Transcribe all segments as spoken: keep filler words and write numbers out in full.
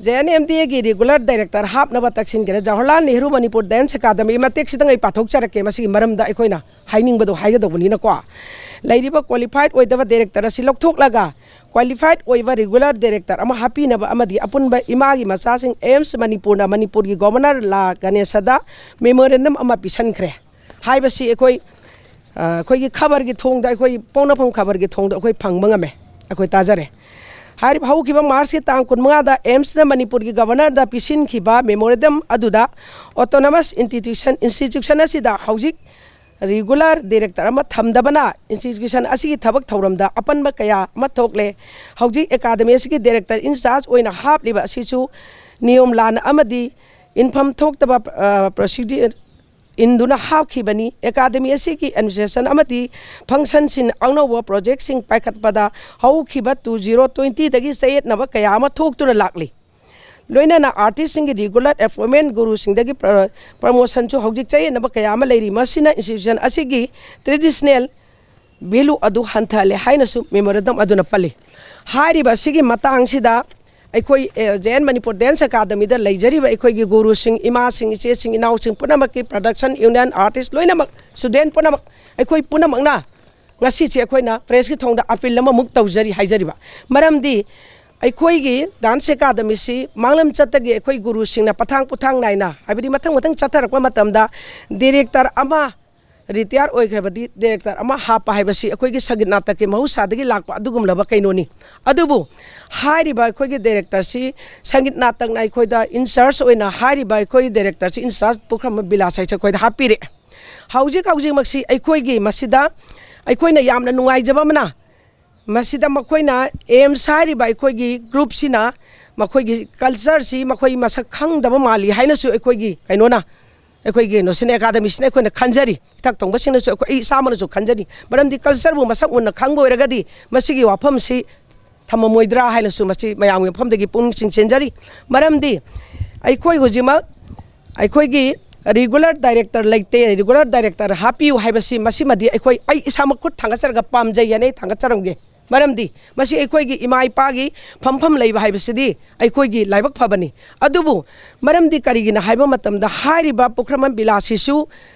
J and M D ꯑꯦꯒꯤ regular director ꯍꯥꯞꯅꯕ ꯇꯛꯁꯤꯟꯈ꯭ꯔꯦ꯫ Jawaharlal Nehru Manipur dance academy ꯃꯇꯦꯛꯁꯤꯗꯪ ꯑꯩ ꯄꯥꯊꯣꯛꯆꯔꯛꯀꯦ, ꯃꯁꯤꯒꯤ ꯃꯔꯝꯗ ꯑꯩꯈꯣꯏꯅ ꯍꯥꯏꯅꯤꯡꯕꯗꯣ ꯍꯥꯏꯒꯗꯧꯕꯅꯤꯅꯀꯣ꯫ ꯂꯩꯔꯤꯕ ꯀ꯭ꯋꯥꯂꯤꯐꯥꯏꯠ ꯑꯣꯏꯗꯕ ꯗꯥꯏꯔꯦꯛꯇꯔ ꯑꯁꯤ ꯂꯧꯊꯣꯛꯂꯒ ꯀ꯭ꯋꯥꯂꯤꯐꯥꯏꯠ ꯑꯣꯏꯕ ꯔꯤꯒꯨꯂꯔ ꯗꯥꯏꯔꯦꯛꯇꯔ ꯑꯃ ꯍꯥꯞꯄꯤꯅꯕ ꯑꯃꯗꯤ ꯑꯄꯨꯟꯕ ꯏꯃꯥꯒꯤ ꯃꯆꯥꯁꯤꯡ ꯑꯦꯝꯁ ꯃꯅꯤꯄꯨꯔꯅ ꯃꯅꯤꯄꯨꯔꯒꯤ ꯒꯣꯕꯔꯅꯔ ꯂꯥ ꯒꯅꯦꯁꯗ ꯃꯦꯃꯣꯔꯦꯟꯗꯝ ꯑꯃ ꯄꯤꯁꯟꯈ꯭ꯔꯦ ꯍꯥꯏꯕꯁꯤ ꯑꯩꯈꯣꯏ, ꯑ, ꯑꯩꯈꯣꯏꯒꯤ ꯈꯕꯔꯒꯤ ꯊꯣꯡꯗ, ꯑꯩꯈꯣꯏ ꯄꯣꯛꯅꯐꯝ ꯈꯕꯔꯒꯤ ꯊꯣꯡꯗ ꯑꯩꯈꯣꯏ ꯐꯪꯕ ꯉꯝꯃꯦ, ꯑꯩꯈꯣꯏ ꯇꯥꯖꯔꯦ꯫ ꯍꯥꯏꯔꯤꯕ ꯍꯧꯈꯤꯕ ꯃꯥꯔꯆꯀꯤ ꯇꯥꯡ ꯀꯨꯟꯃꯉꯥꯗ ꯑꯦꯝꯁꯅ ꯃꯅꯤꯄꯨꯔꯒꯤ ꯒꯕꯔꯅꯔꯗ ꯄꯤꯁꯤꯟꯈꯤꯕ ꯃꯦꯃꯣꯔꯦꯟꯗꯝ ꯑꯗꯨꯗ ꯑꯣꯇꯣꯅꯣꯃꯁ ꯏꯟꯁꯇꯤꯇ꯭ꯌꯨꯁꯟ, ꯏꯟꯁꯇꯤꯇ꯭ꯌꯨꯁꯟ ꯑꯁꯤꯗ ꯍꯧꯖꯤꯛ ꯔꯤꯒꯨꯂꯔ ꯗꯥꯏꯔꯦꯛꯇꯔ ꯑꯃ ꯊꯝꯗꯕꯅ ꯏꯟꯁꯇꯤꯇ꯭ꯌꯨꯁꯟ ꯑꯁꯤꯒꯤ ꯊꯕꯛ ꯊꯧꯔꯝꯗ ꯑꯄꯟꯕ ꯀꯌꯥ ꯑꯃ ꯊꯣꯛꯂꯦ꯫ ꯍꯧꯖꯤꯛ ꯑꯦꯀꯥꯗꯃꯤ ꯑꯁꯤꯒꯤ ꯗꯥꯏꯔꯦꯛꯇꯔ ꯏꯟ ꯆꯥꯔꯖ ꯑꯣꯏꯅ ꯍꯥꯞꯂꯤꯕ ꯑꯁꯤꯁꯨ ꯅꯤꯌꯣꯝ ꯂꯥꯟꯅ ꯑꯃꯗꯤ ꯏꯟꯐꯝ ꯊꯣꯛꯇꯕ, ꯑ, ꯄ꯭ꯔꯣꯁꯤꯗ꯭ꯌꯨ-, ꯏꯟꯗꯨꯅ ꯍꯥꯞꯈꯤꯕꯅꯤ꯫ ꯑꯦꯀꯥꯗꯃꯤ ꯑꯁꯤꯒꯤ ꯑꯦꯗꯃꯤꯅꯤꯁꯇ꯭ꯔꯦꯁꯟ ꯑꯃꯗꯤ ꯐꯪꯁꯟꯁꯤꯡ ꯑꯅꯧꯕ ꯄ꯭ꯔꯣꯖꯦꯛꯁꯤꯡ ꯄꯥꯏꯈꯠꯄꯗ ꯍꯧꯈꯤꯕ ꯇꯨ ꯖꯤꯔꯣ ꯇ꯭ꯋꯦꯟꯇꯤꯗꯒꯤ ꯆꯌꯦꯠꯅꯕ ꯀꯌꯥ ꯑꯃ ꯊꯣꯛꯇꯨꯅ ꯂꯥꯛꯂꯤ꯫ ꯂꯣꯏꯅꯅ ꯑꯥꯔꯇꯤꯁꯁꯤꯡꯒꯤ ꯔꯤꯒꯨꯂꯔ ꯑꯦꯄꯣꯏꯟꯃꯦꯟ ꯒꯨꯔꯨꯁꯤꯡꯗꯒꯤ ꯄ꯭ꯔ-, ꯄ꯭ꯔꯃꯣꯁꯟꯁꯨ ꯍꯧꯖꯤꯛ ꯆꯌꯦꯠꯅꯕ ꯀꯌꯥ ꯑꯃ ꯂꯩꯔꯤ꯫ ꯃꯁꯤꯅ ꯏꯟꯁꯇꯤꯇ꯭ꯌꯨꯁꯟ ꯑꯁꯤꯒꯤ ꯇ꯭ꯔꯦꯗꯤꯁꯅꯦꯜ ꯚꯦꯂꯨ ꯑꯗꯨ ꯍꯟꯊꯍꯜꯂꯦ ꯍꯥꯏꯅꯁꯨ ꯃꯦꯃꯣꯔꯦꯟꯗꯝ ꯑꯗꯨꯅ ꯄꯜꯂꯤ꯫ ꯍꯥꯏꯔꯤꯕ ꯑꯁꯤꯒꯤ ꯃꯇꯥꯡꯁꯤꯗ ꯑꯩꯈꯣꯏ, ꯑꯦ, ꯖꯦ ꯑꯦꯟ ꯃꯅꯤꯄꯨꯔ ꯗꯥꯟꯁ ꯑꯦꯀꯥꯗꯃꯤꯗ ꯂꯩꯖꯔꯤꯕ ꯑꯩꯈꯣꯏꯒꯤ ꯒꯨꯔꯨꯁꯤꯡ, ꯏꯃꯥꯁꯤꯡ, ꯏꯆꯦꯁꯤꯡ, ꯏꯅꯥꯎꯁꯤꯡ ꯄꯨꯝꯅꯃꯛꯀꯤ, ꯄ꯭ꯔꯗꯛꯁꯟ ꯌꯨꯅꯤꯌꯟ, ꯑꯥꯔꯇꯤꯁ ꯂꯣꯏꯅꯃꯛ, ꯁ꯭ꯇꯨꯗꯦꯟ ꯄꯨꯝꯅꯃꯛ, ꯑꯩꯈꯣꯏ ꯄꯨꯝꯅꯃꯛꯅ ꯉꯁꯤꯁꯦ ꯑꯩꯈꯣꯏꯅ ꯄ꯭ꯔꯦꯁꯀꯤ ꯊꯣꯡꯗ ꯑꯄꯤꯜ ꯑꯃꯃꯨꯛ ꯇꯧꯖꯔꯤ ꯍꯥꯏꯖꯔꯤꯕ꯫ ꯃꯔꯝꯗꯤ ꯑꯩꯈꯣꯏꯒꯤ ꯗꯥꯟꯁ ꯑꯦꯀꯥꯗꯃꯤꯁꯤ ꯃꯥꯡꯂꯝ ꯆꯠꯇꯒꯤ ꯑꯩꯈꯣꯏ ꯒꯨꯔꯨꯁꯤꯡꯅ ꯄꯊꯥꯡ ꯄꯨꯊꯥꯡ ꯅꯥꯏꯅ, ꯍꯥꯏꯕꯗꯤ ꯃꯊꯪ ꯃꯊꯪ ꯆꯠꯊꯔꯛꯄ ꯃꯇꯝꯗ ꯗꯤꯔꯦꯛꯇꯔ ꯑꯃ ꯔꯤꯇꯥꯌꯔ ꯑꯣꯏꯈ꯭ꯔꯕꯗꯤ ꯗꯤꯔꯦꯛꯇꯔ ꯑꯃ ꯍꯥꯞꯄ ꯍꯥꯏꯕꯁꯤ ꯑꯩꯈꯣꯏꯒꯤ ꯁꯪꯒꯤꯠ ꯅꯥꯇꯛꯀꯤ ꯃꯍꯧꯁꯥꯗꯒꯤ ꯂꯥꯛꯄ ꯑꯗꯨꯒꯨꯝꯂꯕ ꯀꯩꯅꯣꯅꯤ꯫ ꯑꯗꯨꯕꯨ ꯍꯥꯏꯔꯤꯕ ꯑꯩꯈꯣꯏꯒꯤ ꯗꯥꯏꯔꯦꯛꯇꯔꯁꯤ ꯁꯪꯒꯤꯠ ꯅꯥꯇꯛꯅ ꯑꯩꯈꯣꯏꯗ ꯏꯟꯆꯥꯔꯖ ꯑꯣꯏꯅ, ꯍꯥꯏꯔꯤꯕ ꯑꯩꯈꯣꯏꯒꯤ ꯗꯥꯏꯔꯦꯛꯇꯔꯁꯤ ꯏꯟꯆꯥꯔꯖ ꯄꯨꯈ꯭ꯔꯝꯕ ꯕꯤꯂꯥꯁ ꯍꯥꯏꯁꯦ ꯑꯩꯈꯣꯏꯗ ꯍꯥꯞꯄꯤꯔꯦ꯫ ꯍꯧꯖꯤꯛ ꯍꯧꯖꯤꯛꯃꯛꯁꯤ ꯑꯩꯈꯣꯏꯒꯤ ꯃꯁꯤꯗ ꯑꯩꯈꯣꯏꯅ ꯌꯥꯝꯅ ꯅꯨꯡꯉꯥꯏꯖꯕ ꯑꯃꯅ, ꯃꯁꯤꯗ ꯃꯈꯣꯏꯅ ꯑꯦꯝꯁ ꯍꯥꯏꯔꯤꯕ ꯑꯩꯈꯣꯏꯒꯤ ꯒ꯭ꯔꯨꯞꯁꯤꯅ ꯃꯈꯣꯏꯒꯤ ꯀꯜꯆꯔꯁꯤ ꯃꯈꯣꯏ ꯃꯁꯛ ꯈꯪꯗꯕ ꯃꯥꯜꯂꯤ ꯍꯥꯏꯅꯁꯨ ꯑꯩꯈꯣꯏꯒꯤ ꯀꯩꯅꯣꯅ, ꯑꯩꯈꯣꯏꯒꯤ ꯅꯣꯁꯤꯅ ꯑꯦꯀꯥꯗꯃꯤꯁꯤꯅ ꯑꯩꯈꯣꯏꯅ ꯈꯟꯖꯔꯤ, ꯏꯊꯛ ꯊꯣꯡꯕꯁꯤꯡꯅꯁꯨ, ꯑꯩꯈꯣꯏ, ꯑꯩ ꯏꯁꯥꯃꯛꯅꯁꯨ ꯈꯟꯖꯔꯤ꯫ ꯃꯔꯝꯗꯤ ꯀꯜꯆꯔꯕꯨ ꯃꯁꯛ ꯃꯨꯟꯅ ꯈꯪꯕ ꯑꯣꯏꯔꯒꯗꯤ ꯃꯁꯤꯒꯤ ꯋꯥꯐꯝꯁꯤ ꯊꯝꯃꯝꯃꯣꯏꯗ꯭ꯔꯥ ꯍꯥꯏꯅꯁꯨ ꯃꯁꯤ ꯃꯌꯥꯝꯒꯤ ꯃꯐꯝꯗꯒꯤ ꯄꯨꯛꯅꯤꯡ ꯆꯤꯡꯁꯤꯟꯖꯔꯤ꯫ ꯃꯔꯝꯗꯤ ꯑꯩꯈꯣꯏ ꯍꯧꯖꯤꯛꯃꯛ ꯑꯩꯈꯣꯏꯒꯤ ꯔꯤꯒꯨꯂꯔ ꯗꯥꯏꯔꯦꯛꯇꯔ ꯂꯩꯇꯦ, ꯔꯤꯒꯨꯂꯔ ꯗꯥꯏꯔꯦꯛꯇꯔ ꯍꯥꯞꯄꯤꯌꯨ ꯍꯥꯏꯕꯁꯤ ꯃꯁꯤꯃꯗꯤ ꯑꯩꯈꯣꯏ, ꯑꯩ ꯏꯁꯥꯃꯛ ꯈꯨꯠ ꯊꯥꯡꯒꯠꯆꯔꯒ ꯄꯥꯝꯖꯩ ꯍꯥꯏꯅ ꯑꯩ ꯊꯥꯡꯒꯠꯆꯔꯝꯒꯦ꯫ ꯃꯔꯝꯗꯤ ꯃꯁꯤ ꯑꯩꯈꯣꯏꯒꯤ ꯏꯃꯥ ꯏꯄꯥꯒꯤ ꯐꯝꯐꯝ ꯂꯩꯕ ꯍꯥꯏꯕꯁꯤꯗꯤ ꯑꯩꯈꯣꯏꯒꯤ ꯂꯥꯏꯕꯛ ꯐꯕꯅꯤ꯫ ꯑꯗꯨꯕꯨ ꯃꯔꯝꯗꯤ ꯀꯔꯤꯒꯤꯅꯣ ꯍꯥꯏꯕ ꯃꯇꯝꯗ, ꯍꯥꯏꯔꯤꯕ ꯄꯨꯈ꯭ꯔꯝꯕꯝ ꯕꯤꯂꯥꯁꯤꯁꯨ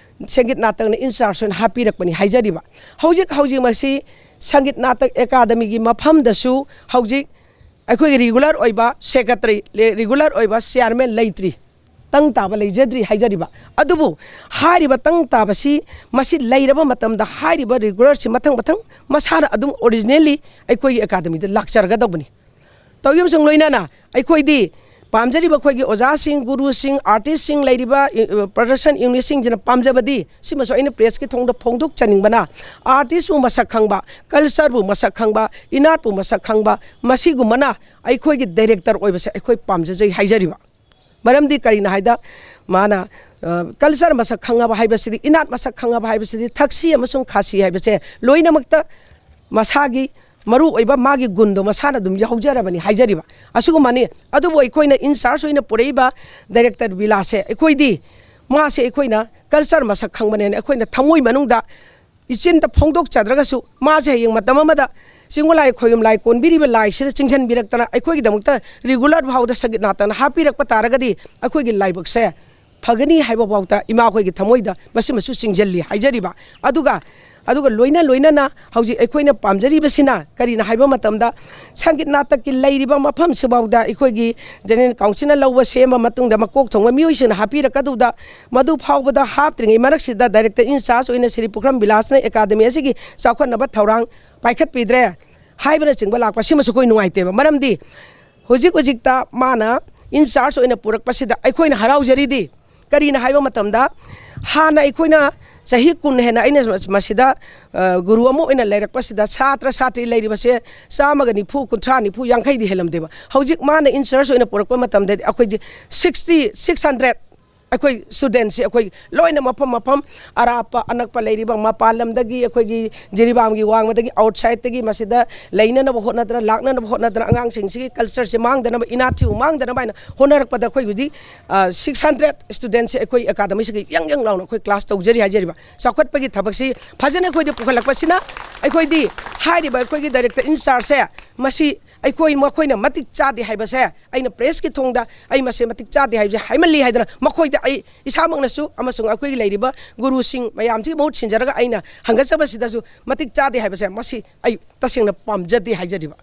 ꯁꯪꯒꯤꯠ ꯅꯥꯇꯛꯅ ꯏꯟꯆꯥꯔꯖ ꯑꯣꯏꯅ ꯍꯥꯞꯄꯤꯔꯛꯄꯅꯤ ꯍꯥꯏꯖꯔꯤꯕ꯫ ꯍꯧꯖꯤꯛ ꯍꯧꯖꯤꯛ ꯃꯁꯤ ꯁꯪꯒꯤꯠ ꯅꯥꯇꯛ ꯑꯦꯀꯥꯗꯃꯤꯒꯤ ꯃꯐꯝꯗꯁꯨ ꯍꯧꯖꯤꯛ ꯑꯩꯈꯣꯏꯒꯤ ꯔꯤꯒꯨꯂꯔ ꯑꯣꯏꯕ ꯁꯦꯀ꯭ꯔꯦꯇꯔꯤ, ꯔꯤꯒꯨꯂꯔ ꯑꯣꯏꯕ ꯆꯤꯌꯥꯔꯃꯦꯟ ꯂꯩꯇ꯭ꯔꯤ, ꯇꯪ ꯇꯥꯕ ꯂꯩꯖꯗ꯭ꯔꯤ ꯍꯥꯏꯖꯔꯤꯕ꯫ ꯑꯗꯨꯕꯨ ꯍꯥꯏꯔꯤꯕ ꯇꯪ ꯇꯥꯕꯁꯤ, ꯃꯁꯤ ꯂꯩꯔꯕ ꯃꯇꯝꯗ ꯍꯥꯏꯔꯤꯕ ꯔꯤꯒꯨꯂꯔꯁꯤ ꯃꯊꯪ ꯃꯊꯪ ꯃꯁꯥꯅ ꯑꯗꯨꯝ ꯑꯣꯔꯤꯖꯤꯅꯦꯜꯂꯤ ꯑꯩꯈꯣꯏꯒꯤ ꯑꯦꯀꯥꯗꯃꯤꯗ ꯂꯥꯛꯆꯔꯒꯗꯧꯕꯅꯤ꯫ ꯇꯧꯔꯤꯕꯁꯤꯡ ꯂꯣꯏꯅꯅ ꯑꯩꯈꯣꯏꯗꯤ ꯄꯥꯝꯖꯔꯤꯕ ꯑꯩꯈꯣꯏꯒꯤ ꯑꯣꯖꯥꯁꯤꯡ, ꯒꯨꯔꯨꯁꯤꯡ, ꯑꯥꯔꯇꯤꯁꯁꯤꯡ, ꯂꯩꯔꯤꯕ, ꯑ, ꯄ꯭ꯔꯗꯛꯁꯟ ꯌꯨꯅꯤꯠꯁꯤꯡꯁꯤꯅ ꯄꯥꯝꯖꯕꯗꯤ, ꯁꯤꯃꯁꯨ ꯑꯩꯅ ꯄ꯭ꯔꯦꯁꯀꯤ ꯊꯣꯡꯗ ꯐꯣꯡꯗꯣꯛꯆꯅꯤꯡꯕꯅ, ꯑꯥꯔꯇꯤꯁꯄꯨ ꯃꯁꯛ ꯈꯪꯕ, ꯀꯜꯆꯔꯕꯨ ꯃꯁꯛ ꯈꯪꯕ, ꯏꯅꯥꯠꯄꯨ ꯃꯁꯛ ꯈꯪꯕ, ꯃꯁꯤꯒꯨꯝꯕꯅ ꯑꯩꯈꯣꯏꯒꯤ ꯗꯥꯏꯔꯦꯛꯇꯔ ꯑꯣꯏꯕꯁꯦ ꯑꯩꯈꯣꯏ ꯄꯥꯝꯖꯖꯩ ꯍꯥꯏꯖꯔꯤꯕ꯫ ꯃꯔꯝꯗꯤ ꯀꯔꯤꯅꯣ ꯍꯥꯏꯗ, ꯃꯥꯅ, ꯑ, ꯀꯜꯆꯔ ꯃꯁꯛ ꯈꯪꯉꯕ ꯍꯥꯏꯕꯁꯤꯗꯤ, ꯏꯅꯥꯠ ꯃꯁꯛ ꯈꯪꯉꯕ ꯍꯥꯏꯕꯁꯤꯗꯤ, ꯊꯛꯁꯤ ꯑꯃꯁꯨꯡ ꯈꯥꯁꯤ ꯍꯥꯏꯕꯁꯦ ꯂꯣꯏꯅꯃꯛꯇ ꯃꯁꯥꯒꯤ ꯃꯔꯨ ꯑꯣꯏꯕ ꯃꯥꯒꯤ ꯒꯨꯟꯗꯣ ꯃꯁꯥꯅ ꯑꯗꯨꯝ ꯌꯥꯎꯖꯔꯕꯅꯤ ꯍꯥꯏꯖꯔꯤꯕ꯫ ꯑꯁꯤꯒꯨꯝꯕꯅꯤ꯫ ꯑꯗꯨꯕꯨ ꯑꯩꯈꯣꯏꯅ ꯏꯟꯆꯥꯔꯖ ꯑꯣꯏꯅ ꯄꯨꯔꯛꯏꯕ ꯗꯥꯏꯔꯦꯛꯇꯔ ꯕꯤꯂꯥꯁꯦ, ꯑꯩꯈꯣꯏꯗꯤ ꯃꯥꯁꯦ ꯑꯩꯈꯣꯏꯅ ꯀꯜꯆꯔ ꯃꯁꯛ ꯈꯪꯕꯅꯦꯅ ꯑꯩꯈꯣꯏꯅ ꯊꯃꯣꯏ ꯃꯅꯨꯡꯗ ꯏꯆꯤꯟꯗ ꯐꯣꯡꯗꯣꯛꯆꯗ꯭ꯔꯒꯁꯨ, ꯃꯥꯁꯦ ꯍꯌꯦꯡ ꯃꯇꯝ ꯑꯃꯗ ꯆꯤꯡꯒꯣꯂꯥꯏ ꯈꯣꯌꯨꯝ ꯂꯥꯏ ꯀꯣꯟꯕꯤꯔꯤꯕ ꯂꯥꯏꯁꯤꯗ ꯆꯤꯡꯁꯤꯟꯕꯤꯔꯛꯇꯅ, ꯑꯩꯈꯣꯏꯒꯤꯗꯃꯛꯇ ꯔꯤꯒꯨꯂꯔ ꯐꯥꯎꯗ ꯁꯪꯒꯤꯠ ꯅꯥꯇꯛꯅ ꯍꯥꯞꯄꯤꯔꯛꯄ ꯇꯥꯔꯒꯗꯤ, ꯑꯩꯈꯣꯏꯒꯤ ꯂꯥꯏꯕꯛꯁꯦ ꯐꯒꯅꯤ ꯍꯥꯏꯕ ꯐꯥꯎꯗ ꯏꯃꯥ ꯑꯩꯈꯣꯏꯒꯤ ꯊꯃꯣꯏꯗ ꯃꯁꯤꯃꯁꯨ ꯆꯤꯡꯁꯤꯜꯂꯤ ꯍꯥꯏꯖꯔꯤꯕ꯫ ꯑꯗꯨꯒ, ꯑꯗꯨꯒ ꯂꯣꯏꯅ ꯂꯣꯏꯅꯅ ꯍꯧꯖꯤꯛ ꯑꯩꯈꯣꯏꯅ ꯄꯥꯝꯖꯔꯤꯕꯁꯤꯅ ꯀꯔꯤꯅꯣ ꯍꯥꯏꯕ ꯃꯇꯝꯗ, ꯁꯪꯒꯤꯠ ꯅꯥꯇꯛꯀꯤ ꯂꯩꯔꯤꯕ ꯃꯐꯝꯁꯤꯐꯥꯎꯗ ꯑꯩꯈꯣꯏꯒꯤ ꯖꯦꯅꯔꯦꯜ ꯀꯥꯎꯟꯁꯤꯜꯅ ꯂꯧꯕ ꯁꯦꯝꯕ ꯃꯇꯨꯡꯗ, ꯃꯀꯣꯛ ꯊꯣꯡꯕ ꯃꯤꯑꯣꯏꯁꯤꯡꯅ ꯍꯥꯞꯄꯤꯔꯛꯀꯗꯧꯗ, ꯃꯗꯨ ꯐꯥꯎꯕꯗ ꯍꯥꯞꯇ꯭ꯔꯤꯉꯩ ꯃꯔꯛꯁꯤꯗ ꯗꯥꯏꯔꯦꯛꯇꯔ ꯏꯟꯆꯥꯔꯖ ꯑꯣꯏꯅ ꯁ꯭ꯔꯤ ꯄꯨꯈ꯭ꯔꯝ ꯕꯤꯂꯥꯁꯅ ꯑꯦꯀꯥꯗꯃꯤ ꯑꯁꯤꯒꯤ ꯆꯥꯎꯈꯠꯅꯕ ꯊꯧꯔꯥꯡ ꯄꯥꯏꯈꯠꯄꯤꯗ꯭ꯔꯦ ꯍꯥꯏꯕꯅꯆꯤꯡꯕ ꯂꯥꯛꯄ, ꯁꯤꯃꯁꯨ ꯑꯩꯈꯣꯏ ꯅꯨꯡꯉꯥꯏꯇꯦꯕ꯫ ꯃꯔꯝꯗꯤ ꯍꯧꯖꯤꯛ ꯍꯧꯖꯤꯛꯇ ꯃꯥꯅ ꯏꯟꯆꯥꯔꯖ ꯑꯣꯏꯅ ꯄꯨꯔꯛꯄꯁꯤꯗ ꯑꯩꯈꯣꯏꯅ ꯍꯔꯥꯎꯖꯔꯤꯗꯤ ꯀꯔꯤꯅꯣ ꯍꯥꯏꯕ ꯃꯇꯝꯗ, ꯍꯥꯟꯅ ꯑꯩꯈꯣꯏꯅ ꯆꯍꯤ ꯀꯨꯟ ꯍꯦꯟꯅ ꯑꯩꯅ ꯃꯁꯤꯗ, ꯑ, ꯒꯨꯔꯨ ꯑꯃ ꯑꯣꯏꯅ ꯂꯩꯔꯛꯄꯁꯤꯗ, ꯁꯥꯇ꯭ꯔ ꯁꯥꯇ꯭ꯔꯤ ꯂꯩꯔꯤꯕꯁꯦ ꯆꯥꯝꯃꯒ ꯅꯤꯐꯨ, ꯀꯨꯟꯊ꯭ꯔꯥ, ꯅꯤꯐꯨ, ꯌꯥꯡꯈꯩꯗꯤ ꯍꯦꯜꯂꯝꯗꯦꯕ꯫ ꯍꯧꯖꯤꯛ ꯃꯥꯅ ꯏꯟꯆꯥꯔꯖ ꯑꯣꯏꯅ ꯄꯨꯔꯛꯄ ꯃꯇꯝꯗꯗꯤ ꯑꯩꯈꯣꯏꯁꯦ ꯁꯤꯛꯁꯇꯤ, ꯁꯤꯛꯁ ꯍꯟꯗ꯭ꯔꯦꯠ ꯑꯩꯈꯣꯏ ꯁ꯭ꯇꯨꯗꯦꯟꯁꯤ ꯑꯩꯈꯣꯏ ꯂꯣꯏꯅ ꯃꯐꯝ ꯃꯐꯝ ꯑꯔꯥꯞꯄ ꯑꯅꯛꯄ ꯂꯩꯔꯤꯕ ꯃꯄꯥꯟ ꯂꯝꯗꯒꯤ, ꯑꯩꯈꯣꯏꯒꯤ ꯖꯤꯔꯤꯕꯥꯝꯒꯤ ꯋꯥꯡꯃꯗꯒꯤ, ꯑꯥꯎꯠꯁꯥꯏꯠꯇꯒꯤ ꯃꯁꯤꯗ ꯂꯩꯅꯅꯕ ꯍꯣꯠꯅꯗꯅ, ꯂꯥꯛꯅꯅꯕ ꯍꯣꯠꯅꯗꯅ, ꯑꯉꯥꯡꯁꯤꯡꯁꯤꯒꯤ ꯀꯜꯆꯔꯁꯦ ꯃꯥꯡꯗꯅꯕ, ꯏꯅꯥꯠꯁꯤꯕꯨ ꯃꯥꯡꯗꯅꯕ ꯍꯥꯏꯅ ꯍꯣꯠꯅꯔꯛꯄꯗ ꯑꯩꯈꯣꯏ ꯍꯧꯖꯤꯛ ꯁꯤꯛꯁ ꯍꯟꯗ꯭ꯔꯦꯠ ꯁ꯭ꯇꯨꯗꯦꯟꯁꯤ ꯑꯩꯈꯣꯏ ꯑꯦꯀꯥꯗꯃꯤꯁꯤꯒꯤ ꯌꯪ ꯌꯪ ꯂꯥꯎꯅ ꯑꯩꯈꯣꯏ ꯀ꯭ꯂꯥꯁ ꯇꯧꯖꯔꯤ ꯍꯥꯏꯖꯔꯤꯕ꯫ ꯆꯥꯎꯈꯠꯄꯒꯤ ꯊꯕꯛꯁꯤ ꯐꯖꯅ ꯑꯩꯈꯣꯏꯗ ꯄꯨꯈꯠꯂꯛꯄꯁꯤꯅ ꯑꯩꯈꯣꯏꯗꯤ ꯍꯥꯏꯔꯤꯕ ꯑꯩꯈꯣꯏꯒꯤ ꯗꯥꯏꯔꯦꯛꯇꯔ ꯏꯟꯆꯥꯔꯖꯁꯦ ꯃꯁꯤ ꯑꯩꯈꯣꯏ ꯃꯈꯣꯏꯅ ꯃꯇꯤꯛ ꯆꯥꯗꯦ ꯍꯥꯏꯕꯁꯦ, ꯑꯩꯅ ꯄ꯭ꯔꯦꯁꯀꯤ ꯊꯣꯡꯗ ꯑꯩ ꯃꯁꯦ ꯃꯇꯤꯛ ꯆꯥꯗꯦ ꯍꯥꯏꯕꯁꯦ ꯍꯥꯏꯃꯜꯂꯤ ꯍꯥꯏꯗꯅ ꯃꯈꯣꯏꯗ ꯑꯩ ꯏꯁꯥꯃꯛꯅꯁꯨ ꯑꯃꯁꯨꯡ ꯑꯩꯈꯣꯏꯒꯤ ꯂꯩꯔꯤꯕ ꯒꯨꯔꯨꯁꯤꯡ ꯃꯌꯥꯝꯁꯤꯒꯤ ꯃꯍꯨꯠ ꯁꯤꯟꯖꯔꯒ ꯑꯩꯅ ꯍꯪꯒꯠꯆꯕꯁꯤꯗꯁꯨ ꯃꯇꯤꯛ ꯆꯥꯗꯦ ꯍꯥꯏꯕꯁꯦ ꯃꯁꯤ ꯑꯩ ꯇꯁꯦꯡꯅ ꯄꯥꯝꯖꯗꯦ ꯍꯥꯏꯖꯔꯤꯕ꯫